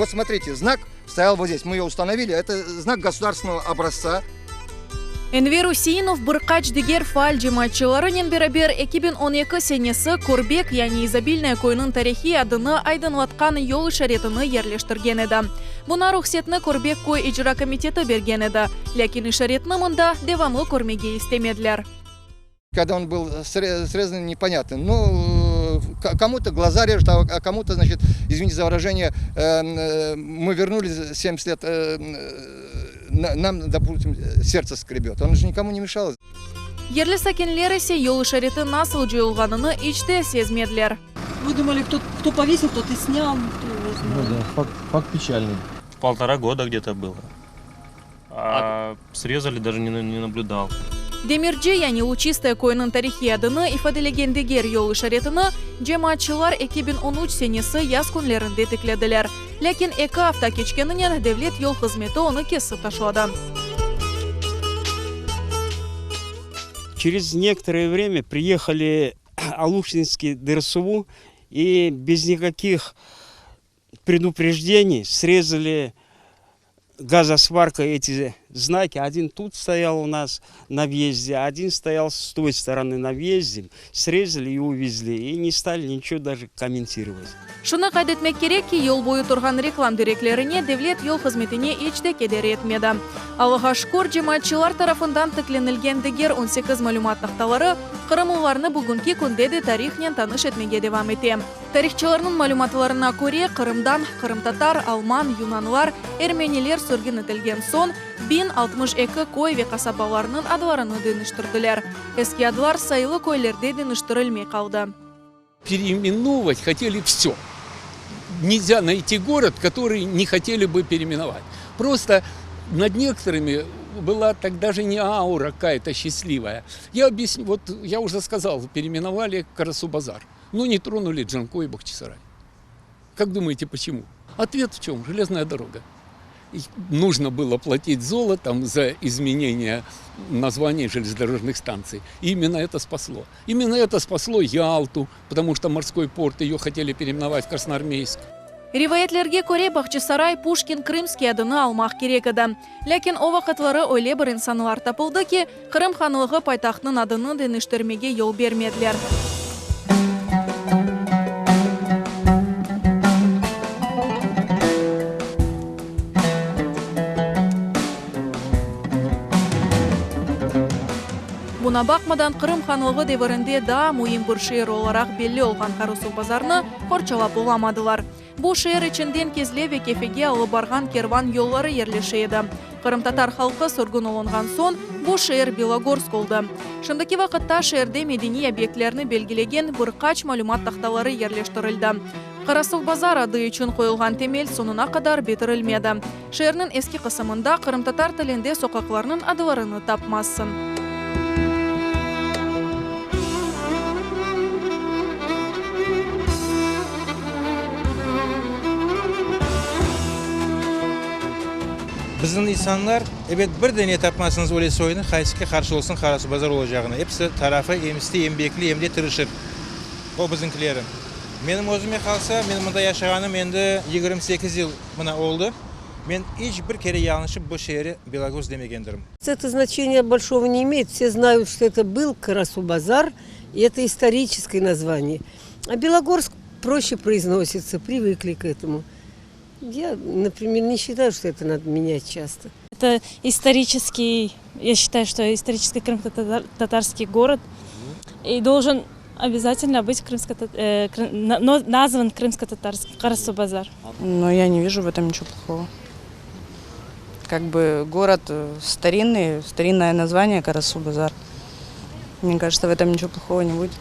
Вот смотрите, знак стоял вот здесь, мы ее установили, это знак государственного образца. Enver Üseinov bir qaç diger faal cemaatçılarınen beraber 2012 senesi Körbek, yani İzobilnoye köyüniñ tarihiy adını aydınlatqan yol işaretini yerleştirgen edi. Buña ruhsetni Körbek köy icra komiteti bergen edi, lâkin işaretni mında devamlı körmege istemediler. Когда он был срезан, непонятно. Ну, кому-то глаза режет, а кому-то, значит, извините за выражение, мы вернулись 70 лет, нам, допустим, сердце скребет. Он же никому не мешал. Yerli sakinler ise yol işareti nasıl coyulğanını iç de sezmediler. Мы думали, кто, кто повесил, тот и снял, кто его знает. Ну да, факт, факт печальный. Полтора года где-то было. А срезали, даже не, не наблюдал. Demirci, yani Luçistoye köyüniñ tarihiy adını ifadelegen diger yol işaretini cemaatçılar 2013 senesi yaz künlerinde tiklediler. Lâkin eki afta keçkeninen devlet yol hızmeti onı kesip taşladı. Через некоторое время приехали Алуштинский ДРСУ и без никаких предупреждений срезали газосваркой эти знаки. Один тут стоял у нас на въезде, один стоял с той стороны на въезде. Срезали и увезли. И не стали ничего даже комментировать. Şunı qayd etmek kerek ki, yol boyu turğan reklam direklerine devlet yol hızmetine iç de keder etmedi. Allağa şükür, cemaatçılar tarafından tiklenilgen diger on sekiz malümat tahtaları qırımlılarnı bugünki künde de tarihnen tanış etmege devam ete. Tarihçılarnıñ malümatlarına köre, Qırımdan qırımtatar, alman, yunanlar, ermeniler sürgün etilgen soñ, 1062 köy ve qasabalarnıñ adlarını deñiştirdiler. Eski adlar sayılı köylerde deñiştirilmey qaldı. Переименовывать хотели все. Нельзя найти город, который не хотели бы переименовать. Просто над некоторыми была тогда же не аура какая-то счастливая. Я объясню, вот я уже сказал, переименовали Карасу-Базар, но не тронули Джанкой и Бахчисарай. Как думаете, почему? Ответ в чем? Железная дорога. И нужно было платить золотом за изменение названий железнодорожных станций. И именно это спасло. Именно это спасло Ялту, потому что морской порт ее хотели переименовать в Красноармейск. Rivayetlerge köre, Bağçasaray Puşkin Krımskiy adını almaq kerek edi. Lâkin o vaqıtları öyle bir insanlar tapıldı ki, Qırım hanlığı paytahtınıñ adını deñiştirmege yol bermediler. Buña baqmadan, Qırım hanlığı devirinde daa müim bir şeer olaraq belli olğan Qarasuvbazarnı qorçalap olamadılar. Bu şeer içinden Kezlev ve Kefege alıp barğan kervan yolları yerleşe edi. Qırımtatar halqı sürgün olunğan soñ, bu şeer Belogorsk oldı. Şimdiki vaqıtta şeerde medeniy obyektlerni belgilegen bir qaç malümat tahtaları yerleştirildi. Qarasuvbazar adı içün qoyulğan temel soñuna qadar bitirilmedi. Şeerniñ eski qısımında qırımtatar tilinde soqaqlarnıñ adlarını tapmazsıñ. Bizim insanlar, ebet, bir de ne tapmazsıñız öyle soyunı, qaysıki qarşı olsun Qarasuvbazar olacağını. Episi tarafı em istey, em bekley, em de tırışır. O bizimkileri. Menim özüme qalsa, men mında yaşağanım endi 28 yıl mına oldı. Men iç bir kere yañlışıp bu şeeri Belogorsk demegendirim. Это значения большого не имеет. Все знают, что это был Карасу-Базар, и это историческое название. А Белогорск проще произносится, привыкли к этому. Я, например, не считаю, что это надо менять часто. Это исторический, я считаю, что исторический крымско-татарский город и должен обязательно быть крымско назван крымско-татарский Карасу-Базар. Но я не вижу в этом ничего плохого. Как бы город старинный, старинное название Карасу-Базар. Мне кажется, в этом ничего плохого не будет.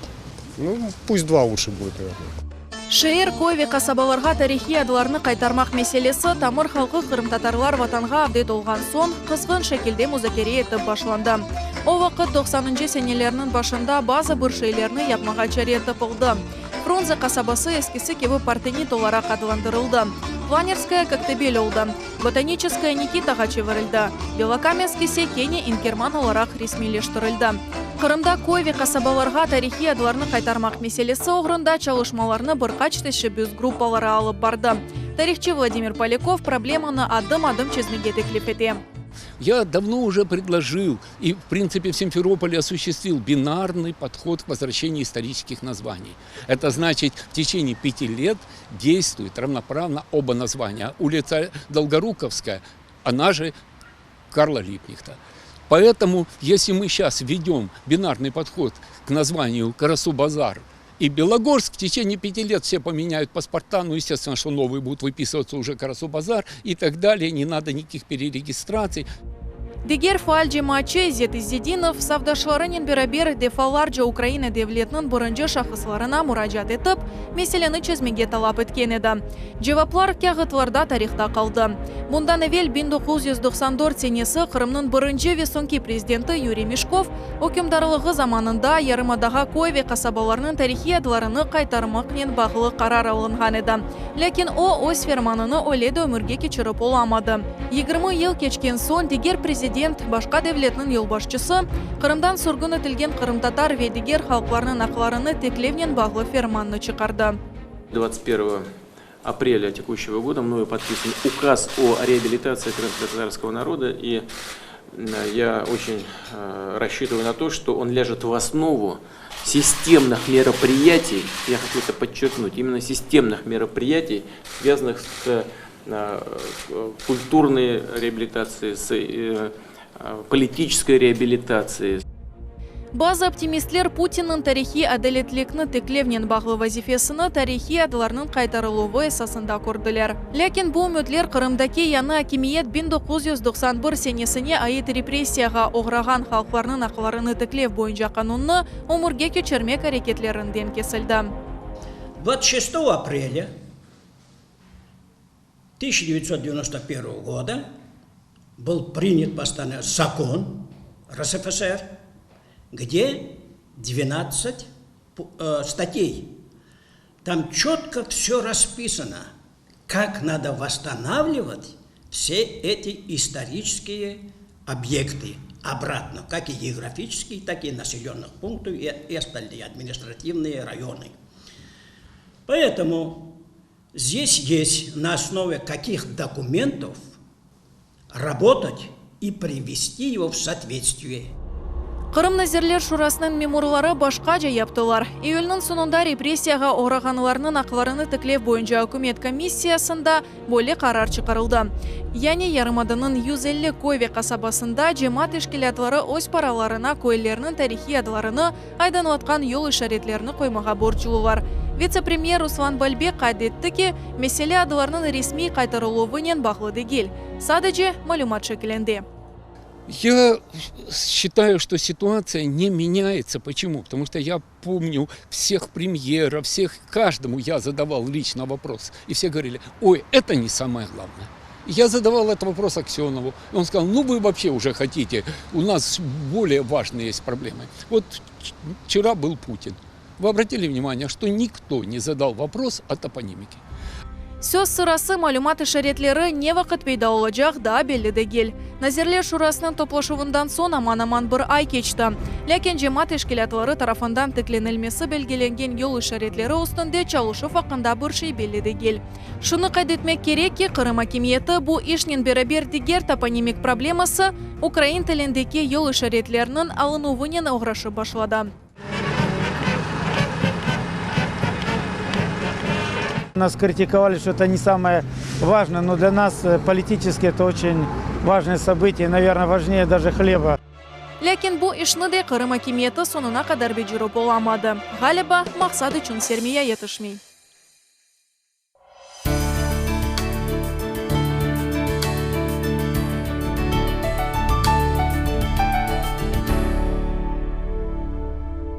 Ну, пусть два лучше будет, наверное. Şeer, köy ve qasabalarğa tarihiy adlarnı qaytarmaq meselesi tamır halqı qırımtatarlar Vatanğa avdet olğan soñ qızğın şekilde muzakere etip başlandı. O vaqıt, doqsanıncı senelerniñ başında bazı bir şeylerni yapmağa çare tapıldı. Frunze qasabası eskisi kibi Partenit olaraq adlandırıldı, Planerskaya Koktebel oldı, Botaniçeskaya Nikitağa çevirildi, Belokamensk ise kene İnkerman olaraq resmiyleştirildi. Qırımda köy ve qasabalarğa tarihiy adlarnı qaytarmaq meselesi oğrunda çalışmalarnı bir qaç teşebbüs gruppaları alıp bardı. Tarihçı Vladimir Polâkov problemanı adım-adım çezmege teklif ete. Я давно уже предложил и, в принципе, в Симферополе осуществил бинарный подход к возвращению исторических названий. Это значит, в течение пяти лет действует равноправно оба названия. Улица Долгоруковская, она же Карла Либкнехта. Поэтому, если мы сейчас введем бинарный подход к названию Карасу-Базар и Белогорск, в течение пяти лет все поменяют паспорта, ну, естественно, что новые будут выписываться уже Карасу-Базар и так далее, не надо никаких перерегистраций. Diger faal cemaatçı İzzet İzzetdinov safdaşlarınen beraber defalarca Ukraina devletiniñ birinci şahıslarına muracaat etip, meseleni çezmege talap etken edi. Cevaplar kâğıtlarda tarihta qaldı. Bundan evel 1994 senesi Qırımnıñ birinci ve soñki prezidenti Yuriy Meşkov ükümdarlığı zamanında yarımadağa köy ve qasabalarnıñ tarihiy adlarını qaytarmaqnen bağlı qarar alınğan edi. Lâkin o, öz fermanını öyle de ömürge keçirip olamadı. 20 yıl keçken soñ diger prezident, başqa devletniñ yolbaşçısı, Qırımdan sürgün etilgen qırımtatar ve diger halqlarnıñ aqlarını tiklevnen bağlı fermannı çıqardı. 21 апреля текущего года мною подписан указ о реабилитации крымско-татарского народа, и я очень рассчитываю на то, что он ляжет в основу системных мероприятий, я хочу это подчеркнуть, именно системных мероприятий, связанных с культурной реабилитацией, с политической реабилитацией. Bazı optimistler Putinniñ tarihiy adaletlikni tiklevnen bağlı vazifesini tarihiy adlarnıñ qaytarıluvı esasında kördiler. Lâkin bu ümütler Qırımdaki yañı akimiyet 1991 senesine ait repressiyağa oğrağan halqlarnıñ aqlarını tiklev boyunca qanunnı ömürge keçirmek areketlerinden kesildi. 26 апреля 1991 года был принят закон РСФСР, где 12 э, статей. Там четко все расписано, как надо восстанавливать все эти исторические объекты обратно, как и географические, так и населенных пунктов и, и остальные административные районы. Поэтому здесь есть на основе каких документов работать и привести его в соответствие. Qırım Nazirler Şurasınıñ memurları başqaca yaptılar. İyülniñ soñunda repressiyağa oğrağanlarnıñ aqlarını tiklev boyunca ükümet komissiyasında böyle qarar çıqarıldı. Yani yarımadanıñ 150 köy ve qasabasında cemaat teşkilâtları öz paralarına köylerniñ tarihiy adlarını aydınlatqan yol işaretlerini qoymağa borclular. Vitse-premyer Ruslan Balbek qayd etti ki, mesele adlarnıñ resmiy qaytarıluvınen bağlı degil, sadece malümat şekilinde. Я считаю, что ситуация не меняется. Почему? Потому что я помню всех премьеров, всех, каждому я задавал лично вопрос. И все говорили, ой, это не самое главное. Я задавал этот вопрос Аксенову. И он сказал, ну вы вообще уже хотите, у нас более важные есть проблемы. Вот вчера был Путин. Вы обратили внимание, что никто не задал вопрос о топонимике. Söz sırası malümat işaretleri ne vaqıt peyda olacaq daa belli degil. Nazirler Şurasınıñ toplaşuvından soñ aman-aman bir ay keçti. Lâkin cemaat teşkilâtları tarafından tiklenilmesi belgilengen yol işaretleri üstünde çalışuv aqqında bir şey belli degil. Şunı qayd etmek kerek ki, Qırım akimiyeti bu işnen beraber diger toponimik probleması, ukrain tilindeki yol işaretleriniñ alınuvınen oğraşıp başladı. Нас критиковали, что это не самое важное, но для нас э, политически это очень важное событие, наверное, важнее даже хлеба. Lâkin bu işni de Qırım akimiyeti soñuna qadar becerip olamadı. Ğaliba, maqsad içün sermiya yetişmey.